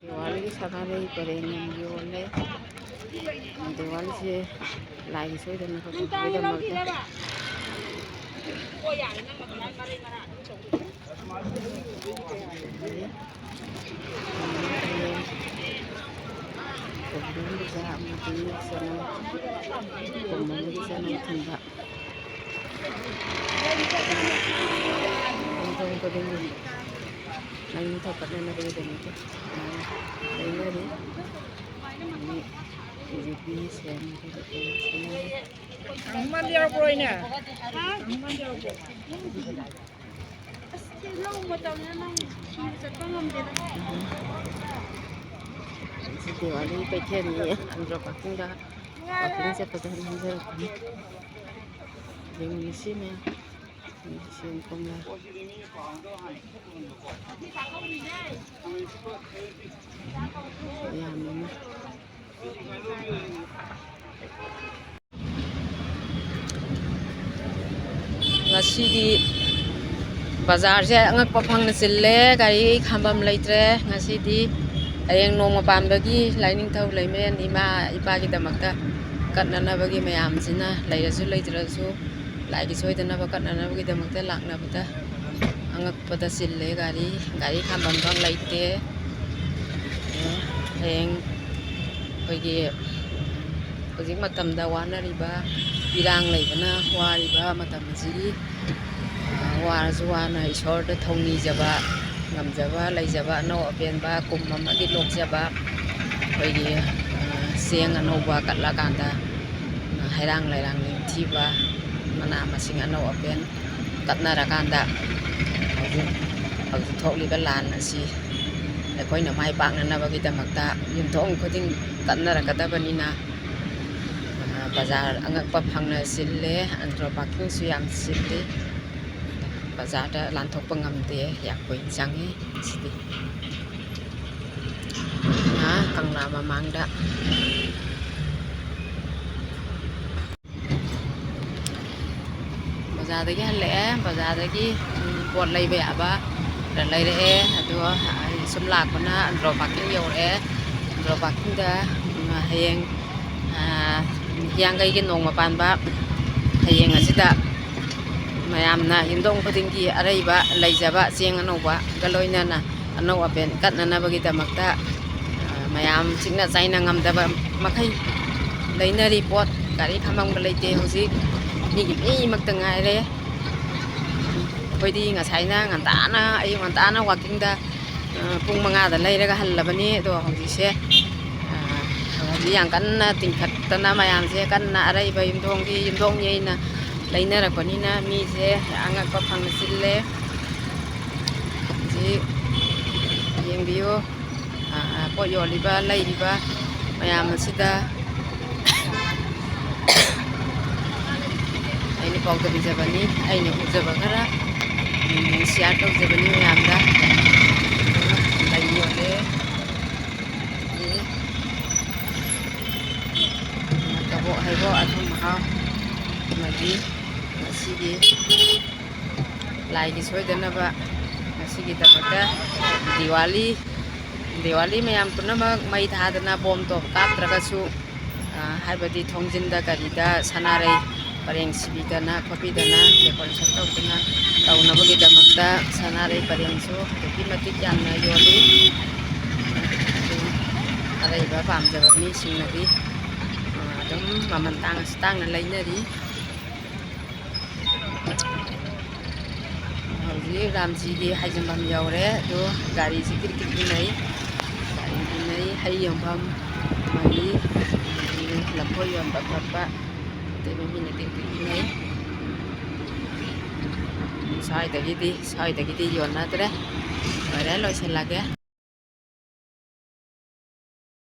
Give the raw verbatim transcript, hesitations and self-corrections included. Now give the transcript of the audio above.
ꯗꯤꯋꯥꯂꯤꯒꯤ ꯁꯅꯥꯔꯩ ꯄꯔꯦꯡ ꯌꯥꯝ ꯌꯣꯜꯂꯦ꯫ ꯗꯤꯋꯥꯂꯤꯁꯦ ꯂꯥꯏꯒꯤ ꯁꯣꯏꯗꯅ ꯀꯠꯊꯣꯛꯄꯒꯤꯗꯃꯛꯇ꯫ ꯀꯣꯕꯤ ꯃꯆꯥ ꯑꯃꯗꯤ ꯆꯅꯝ, ꯀꯣꯕꯤ ꯑꯃꯗꯤ ꯆꯅꯝ ꯊꯝꯕ꯫ ꯌꯨꯝꯊꯣꯡ ꯈꯨꯗꯤꯡꯒꯤ ꯃꯩ ꯊꯣꯛꯀꯠꯅꯅꯕꯒꯤꯗꯃꯛꯇ ꯂꯩꯅꯔꯤ꯫ ꯌꯨ ꯄꯤ ꯁꯦꯝꯕꯗ ꯁꯦꯝꯅꯔꯤ꯫ ꯍꯥ? ꯑꯁ, ꯁꯤ ꯂꯧ ꯃꯇꯝꯅꯤꯅ ꯅꯪ ꯊꯤꯕ ꯆꯠꯄ ꯉꯝꯗꯦꯗ꯫ ꯁꯤ ꯗꯤꯋꯥꯂꯤ ꯀꯩꯊꯦꯜꯅꯤ, ꯑꯟꯗ꯭ꯔꯣ ꯄꯥꯔꯀꯤꯡꯗ, ꯄꯥꯔꯀꯤꯡ ꯆꯠꯄꯗ ꯅꯝꯖꯔꯛꯄꯅꯤ꯫ ꯌꯦꯡꯃꯤꯟꯅꯁꯤ ꯃꯌꯥꯝ꯫ ꯁꯦꯝ ꯀꯣꯝꯂꯥ꯫ ꯌꯥꯝꯃꯤꯅ꯫ ꯉꯁꯤꯗꯤ ꯕꯖꯥꯔꯁꯦ ꯑꯉꯛꯄ ꯐꯪꯅ ꯆꯤꯜꯂꯦ, ꯒꯥꯔꯤ ꯈꯥꯝꯕꯝ ꯂꯩꯇ꯭ꯔꯦ꯫ ꯉꯁꯤꯗꯤ ꯍꯌꯦꯡ ꯅꯣꯡꯃ ꯄꯥꯟꯕꯒꯤ ꯂꯥꯏꯅꯤꯡꯊꯧ ꯂꯩꯃꯔꯦꯟ ꯏꯃꯥ ꯏꯄꯥꯒꯤꯗꯃꯛꯇ ꯀꯠꯅꯅꯕꯒꯤ ꯃꯌꯥꯝꯁꯤꯅ ꯂꯩꯔꯁꯨ ꯂꯩꯇ꯭ꯔꯁꯨ ꯂꯥꯏꯒꯤ ꯁꯣꯏꯗꯅꯕ ꯀꯠꯅꯅꯕꯒꯤꯗꯃꯛꯇ ꯂꯥꯛꯅꯕꯗ ꯑꯉꯛꯄꯗ ꯆꯤꯜꯂꯦ ꯒꯥꯔꯤ꯫ ꯒꯥꯔꯤ ꯈꯥꯝꯕꯝꯐꯝ ꯂꯩꯇꯦ꯫ ꯍꯌꯦꯡ ꯑꯩꯈꯣꯏꯒꯤ ꯍꯧꯖꯤꯛ ꯃꯇꯝꯗ ꯋꯥꯅꯔꯤꯕ ꯏꯔꯥꯡ ꯂꯩꯕꯅ ꯋꯥꯔꯤꯕ ꯃꯇꯝ ꯑꯁꯤꯒꯤ, ꯑ, ꯋꯥꯔꯁꯨ ꯋꯥꯅ ꯏꯁꯣꯔꯗ ꯊꯧꯅꯤꯖꯕ, ꯉꯝꯖꯕ ꯂꯩꯖꯕ, ꯑꯅꯧ ꯑꯄꯦꯟꯕ ꯀꯨꯝ ꯑꯃꯒꯤ ꯂꯣꯛꯆꯕ, ꯑꯩꯈꯣꯏꯒꯤ, ꯑ, ꯆꯦꯡ ꯑꯅꯧꯕ ꯀꯠꯂꯀꯥꯟꯗ, ꯑ, ꯍꯩꯔꯥꯡ ꯂꯩꯔꯥꯡ ꯅꯤꯡꯊꯤꯕ, ꯃꯅꯥ ꯃꯁꯤꯡ ꯑꯅꯧ ꯑꯄꯦꯟ ꯀꯠꯅꯔꯀꯥꯟꯗ ꯍꯧꯖꯤꯛ, ꯍꯧꯖꯤꯛ ꯊꯣꯛꯂꯤꯕ ꯂꯥꯟ ꯑꯁꯤ ꯑꯩꯈꯣꯏꯅ ꯃꯥꯏ ꯄꯥꯛꯅꯅꯕꯒꯤꯗꯃꯛꯇ ꯌꯨꯝꯊꯣꯡ ꯈꯨꯗꯤꯡ ꯀꯠꯅꯔꯛꯀꯗꯕꯅꯤꯅ, ꯑ, ꯕꯖꯥꯔ ꯑꯉꯛꯄ ꯐꯪꯅ ꯆꯤꯜꯂꯦ, ꯑꯟꯗ꯭ꯔꯣ ꯄꯥꯔꯀꯤꯡꯁꯨ ꯌꯥꯝ ꯆꯤꯜꯂꯤ꯫ ꯕꯖꯥꯔꯗ ꯂꯥꯟꯊꯣꯛꯄ ꯉꯝꯗꯦ, ꯌꯥꯝ ꯀꯨꯏꯅ ꯆꯪꯉꯤ꯫ ꯁꯤꯗꯤ ꯉꯥ ꯀꯪꯂꯥ ꯃꯃꯥꯡꯗ꯫ ꯕꯖꯥꯔꯗꯒꯤ ꯍꯜꯂꯛꯑꯦ꯫ ꯕꯖꯥꯔꯗꯒꯤ, ꯎꯝ, ꯄꯣꯠ ꯂꯩꯕ ꯌꯥꯕ ꯈꯔ ꯂꯩꯔꯛꯑꯦ꯫ ꯑꯗꯨꯒ ꯑꯩ ꯁꯨꯝ ꯂꯥꯛꯄꯅ ꯑꯟꯗ꯭ꯔꯣ parking ꯌꯧꯔꯛꯑꯦ꯫ ꯑꯟꯗ꯭ꯔꯣ parkingꯗ, ꯎꯝ, ꯍꯌꯦꯡ, ꯑ, ꯍꯤꯌꯥꯡꯒꯩꯒꯤ ꯅꯣꯡꯃ ꯄꯥꯟꯕ ꯍꯌꯦꯡ ꯑꯁꯤꯗ ꯃꯌꯥꯝꯅ ꯌꯨꯝꯊꯣꯡ ꯈꯨꯗꯤꯡꯒꯤ ꯑꯔꯩꯕ ꯂꯩꯖꯕ ꯆꯦꯡ ꯑꯅꯧꯕꯒ ꯂꯣꯏꯅꯅ ꯑꯅꯧ ꯑꯄꯦꯟ ꯀꯠꯅꯅꯕꯒꯤꯗꯃꯛꯇ, ꯑ, ꯃꯌꯥꯝ ꯆꯤꯛꯅ ꯆꯥꯏꯅ ꯉꯝꯗꯕ ꯃꯈꯩ ꯂꯩꯅꯔꯤ ꯄꯣꯠ꯫ ꯒꯥꯔꯤ ꯈꯥꯝꯕꯝꯒ ꯂꯩꯇꯦ ꯍꯧꯖꯤꯛ, ꯃꯤꯒꯤ ꯃꯤꯃꯛꯇ ꯉꯥꯏꯔꯦ꯫ ꯑꯩꯈꯣꯏꯗꯤ ꯉꯁꯥꯏꯅ ꯉꯟꯇꯥꯅ, ꯑꯌꯨꯛ ꯉꯟꯇꯥꯅ walkingꯗ, ꯑ, ꯄꯨꯡ ꯃꯉꯥꯗ ꯂꯩꯔꯒ ꯍꯜꯂꯕꯅꯤ꯫ ꯑꯗꯣ ꯍꯧꯖꯤꯛꯁꯦ, ꯑ, ꯍꯧꯖꯤꯛ ꯌꯥꯝ ꯀꯟꯅ ꯇꯤꯡꯈꯠꯇꯅ ꯃꯌꯥꯝꯁꯦ ꯀꯟꯅ ꯑꯔꯩꯕ ꯌꯨꯝꯊꯣꯡꯒꯤ ꯌꯨꯝꯊꯣꯡ ꯌꯩꯅ ꯂꯩꯅꯔꯛꯄꯅꯤꯅ ꯃꯤꯁꯦ ꯑꯉꯛꯄ ꯐꯪꯅ ꯆꯤꯜꯂꯦ꯫ ꯍꯧꯖꯤꯛ ꯌꯦꯡꯕꯤꯌꯨ, ꯑ, ꯄꯣꯠ ꯌꯣꯜꯂꯤꯕ, ꯂꯩꯔꯤꯕ ꯃꯌꯥꯝ ꯑꯁꯤꯗ ꯑꯩꯅ ꯄꯥꯎꯗꯝꯖꯕꯅꯤ, ꯑꯩꯅ ꯎꯖꯕ ꯈꯔ, ꯎꯝ, share ꯇꯧꯖꯕꯅꯤ ꯃꯌꯥꯝꯗ꯫ ꯂꯩ ꯌꯣꯜꯂꯦ꯫ ꯀꯕꯣꯛ ꯍꯩꯕꯣꯛ ꯑꯊꯨꯝ ꯑꯍꯥꯎ ꯑꯃꯗꯤ ꯉꯁꯤꯒꯤ ꯂꯥꯏꯒꯤ ꯁꯣꯏꯗꯅꯕ ꯉꯁꯤꯒꯤꯗꯃꯛꯇ ꯗꯤꯋꯥꯂꯤ, ꯗꯤꯋꯥꯂꯤ ꯃꯌꯥꯝ ꯄꯨꯝꯅꯃꯛ ꯃꯩ ꯊꯥꯗꯅ ꯕꯣꯝ ꯇꯣꯞ ꯀꯥꯞꯇ꯭ꯔꯒꯁꯨ, ꯑ, ꯍꯥꯏꯕꯗꯤ ꯊꯣꯡꯖꯤꯟꯗ ꯀꯔꯤꯗ ꯁꯅꯥꯔꯩ ꯄꯔꯦꯡ ꯁꯤꯕꯤꯗꯅ ꯈꯣꯠꯄꯤꯗꯅ decoration ꯇꯧꯗꯅ ꯇꯧꯅꯕꯒꯤꯗꯃꯛꯇ ꯁꯅꯥꯔꯩ ꯄꯔꯦꯡꯁꯨ ꯑꯗꯨꯛꯀꯤ ꯃꯇꯤꯛ ꯌꯥꯝꯅ ꯌꯣꯜꯂꯤ꯫ ꯑꯗꯨ ꯑꯔꯩꯕ ꯄꯥꯝꯖꯕ ꯃꯤꯁꯤꯡꯅꯗꯤ, ꯑ, ꯑꯗꯨꯝ ꯃꯃꯜ ꯇꯥꯡꯉꯁꯨ ꯇꯥꯡꯅ ꯂꯩꯅꯔꯤ꯫ ꯍꯧꯖꯤꯛ ꯔꯥꯝꯖꯤꯒꯤ ꯍꯥꯏꯖꯤꯟꯐꯝ ꯌꯧꯔꯦ꯫ ꯑꯗꯣ ꯒꯥꯔꯤꯁꯤ ꯀ꯭ꯔꯤꯛ ꯀ꯭ꯔꯤꯛ ꯏꯟꯅꯩ, ꯒꯥꯔꯤ ꯏꯟꯅꯩ, ꯍꯩ ꯌꯣꯟꯐꯝ ꯑꯃꯗꯤ ꯂꯐꯣꯏ ꯌꯣꯟꯕ ꯈꯣꯠꯄ, ꯑꯇꯩ ꯃꯤꯅ ꯀ꯭ꯔꯤꯛ ꯀ꯭ꯔꯤꯛ ꯏꯟꯅꯩ꯫ ꯁ꯭ꯋꯥꯏꯗꯒꯤꯗꯤ, ꯁ꯭ꯋꯥꯏꯗꯒꯤꯗꯤ ꯌꯣꯟꯅꯗ꯭ꯔꯦ꯫ ꯂꯣꯏꯔꯦ, ꯂꯣꯏꯁꯤꯜꯂꯒꯦ꯫